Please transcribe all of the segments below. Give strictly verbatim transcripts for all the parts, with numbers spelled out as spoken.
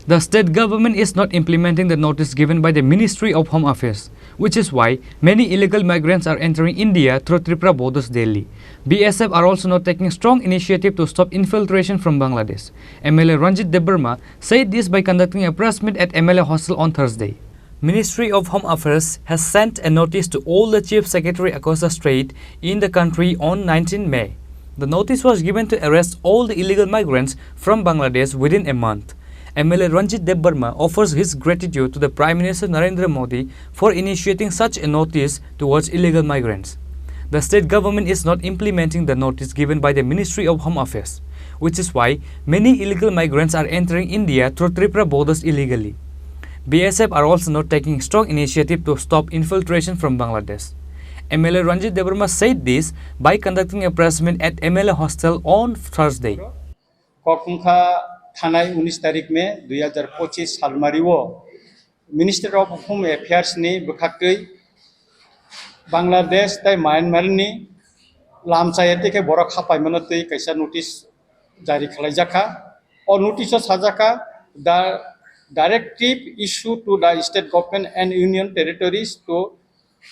The state government is not implementing the notice given by the Ministry of Home Affairs, which is why many illegal migrants are entering India through Tripura borders daily. B S F are also not taking strong initiative to stop infiltration from Bangladesh. M L A Ranjit Debbarma said this by conducting a press meet at M L A hostel on Thursday. Ministry of Home Affairs has sent a notice to all the chief secretary across the state in the country on nineteenth May. The notice was given to arrest all the illegal migrants from Bangladesh within a month. M L A Ranjit Debbarma offers his gratitude to the Prime Minister Narendra Modi for initiating such a notice towards illegal migrants. The state government is not implementing the notice given by the Ministry of Home Affairs, which is why many illegal migrants are entering India through Tripura borders illegally. B S F are also not taking strong initiative to stop infiltration from Bangladesh. M L A Ranjit Debbarma said this by conducting a press meet at M L A hostel on Thursday. Kokungkha thanai unis tarik May dui hazar pochis salmari o Minister of Home Affairs ni bwkhaktwi Bangladesh tei Myanmar ni lamchaya tei khe borok hapaimano twi kaisa notice jari khlaijakha. O notice o sajakha, the directive issue to the state government and union territories to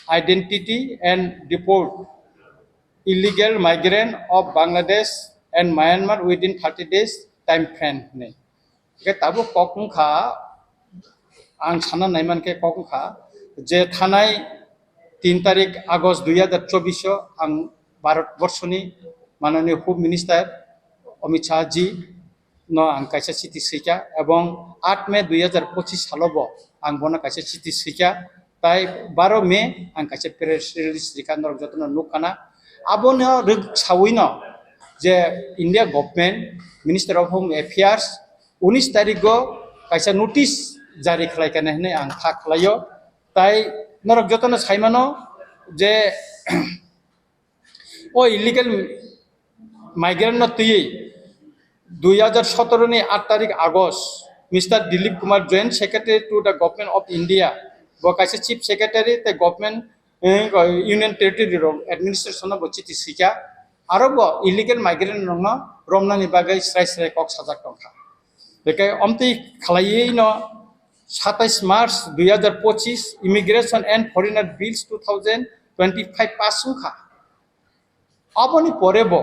identity and deport illegal migrant of Bangladesh and Myanmar within thirty days time frame hinwi. Hingkhe tabuk kok wngkha, ang sana naimankhe kok wngkha je thanai tin tarik August dui hazar chobbish o ang Bharat borshoni mananiya Home Minister Amit Shah ji no ang kaisa chiti swikha, ebong aat May dui hazar pochis salo bo ang bono kaisa chiti swikha, tai baro May ang kaisa press release rikha, norok jotono nukkha na. Abono rwk sawi no je India government, Minister of Home Affairs, unis tarik o kaisa notice jari khlai kha hinwi ang kha khlaio. Tai norok jotono saimano je o illegal migrant no twiwi dui hazar sotoro ni aat tarik August, Mister Dilip Kumar, Joint Secretary to the Government of India, bo kaisa Chief Secretary tei Government, eh, Union Territory rok administration no bo chiti swikha, aro bo illegal migrant rok no romnani bagwi srai srai kok sajak tongkha. Bekai omtwi khlaiwi no satais March dui hazar pochis Immigration and Foreigner Bills two thousand twenty-five pass wngkha. Aboni pore bo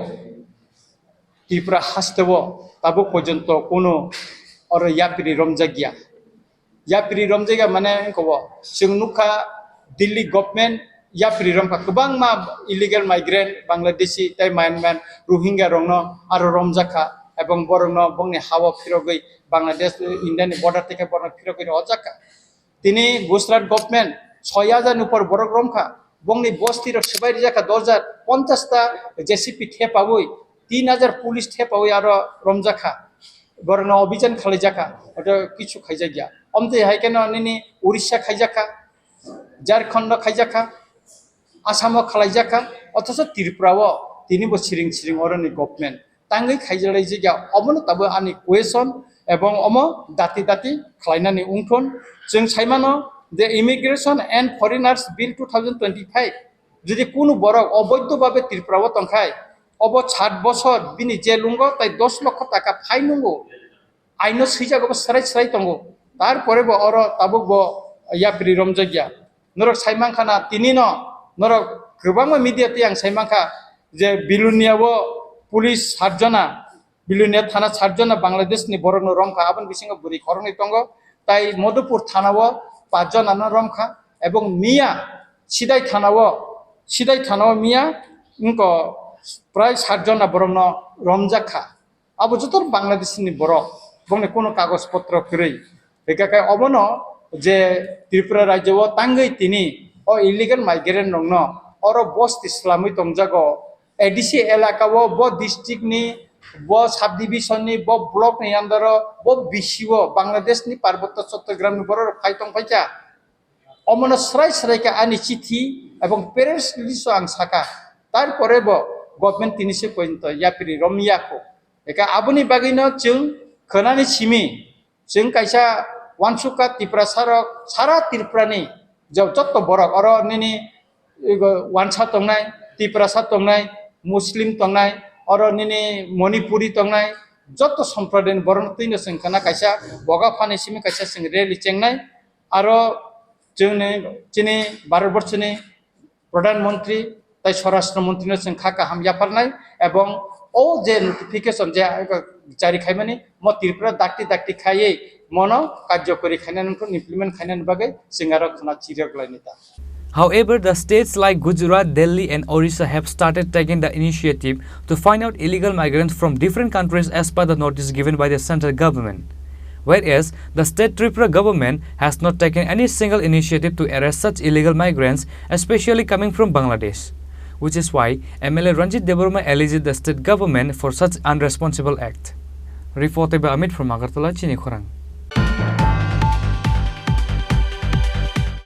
Tripura haste o tabuk porjonto kuno oro yapri romjakya. Yapri romjakya mane wngkha bo chwng nukha Delhi government yapri romkha kwbangma illegal migrant Bangladeshi tei Myanmar Rohingya rokno aro romjakha ebong borokno bongni ha-o phirogwi Bangladesh India ni border tei khe borokno phirogwi rw jakha. Tini Gujarat government soi hajar ni upor borok romkha. Bongni bosti rok swbai rijak kha dos hajar, ponchash ta J C B thepawi, tin hajar police thepawi aro romjak kha. Borokno obijan khalaijak kha, oto kichu khaijak ya. Omtwi hai kheno nini Orissa khaijak kha, Jharkhand no khaijak kha, Assam o khalaijak kha, othocho Tripura o tini bo siring siring oroni government. Tangwi khaijalai jigya, omono tabuk ani question ebong omo dati dati khlainani wngthun. Chwng saimano je Immigration and Foreigners Bill two thousand twenty-five, jodi kunu borok oboidho babe Tripura o tongkhai, obo sat bosor bini jail wngkha tai dos lokho taka fine wngkha. Aino swijak obo srai srai tongo. Tarpore bo oro tabuk bo yapri romjakya. Norok saimankha na tini no, norok kwbangma media tei ang saimankha je Bilonia o police sat jona, Bilonia thana sat jona Bangladesh ni borok no romkha, aboni bisingo bwrwi khoroknwi tongo, tai Madhupur thana o paanch jona no romkha, ebong miya Sidai thana o, Sidai thana o miya wngkha prai sat jona borok no romjak kha. Abo joto Bangladesh ni borok, bongni kono kagoj potro kwrwi. Hingkha khe obono je Tripura rajyo o tangwi tini o illegal migrant rokno oro bosti swlamwi tongjago. A D C elaka o bo district ni, bo subdivision ni, bo block ni under o, bo B C o, Bangladesh ni Parbotto Chattogram ni borok rok phai tongphaikha. Omono srai srai khe ani chithi ebong press release o ang sakha. Tarpore bo government tini se pointo yapri romya kho. Eka aboni bagwino chwng khwnani simi, chwng kaisa wansukha Tiprasa rok sara Tripura ni jotto borok oro nini wansa tongnai, Tiprasa tongnai, Muslim tongnai, oro nini Manipuri tongnai, Joto sompradayni borokno twino chwng khana kaisa boga phani simi kaisa chwng rally chengnai. Aro chwngni chini Bharatborshni Pradhan Mantri tai Swarashtra Mantrino chwng kha kaham yapharnai, ebong o je notification je jari khaimani mo Tripura dakti dakti khaiwi mono karjokori khainani wngkha, implement khainani bagwi chwng aro khwna chiriklainai ta. However, the states like Gujarat, Delhi, and Orissa have started taking the initiative to find out illegal migrants from different countries as per the notice given by the central government. Whereas, the state Tripura government has not taken any single initiative to arrest such illegal migrants, especially coming from Bangladesh, which is why M L A Ranjit Debbarma alleged the state government for such unresponsible act. Reported by Amit from Agartala, Chini Khorang.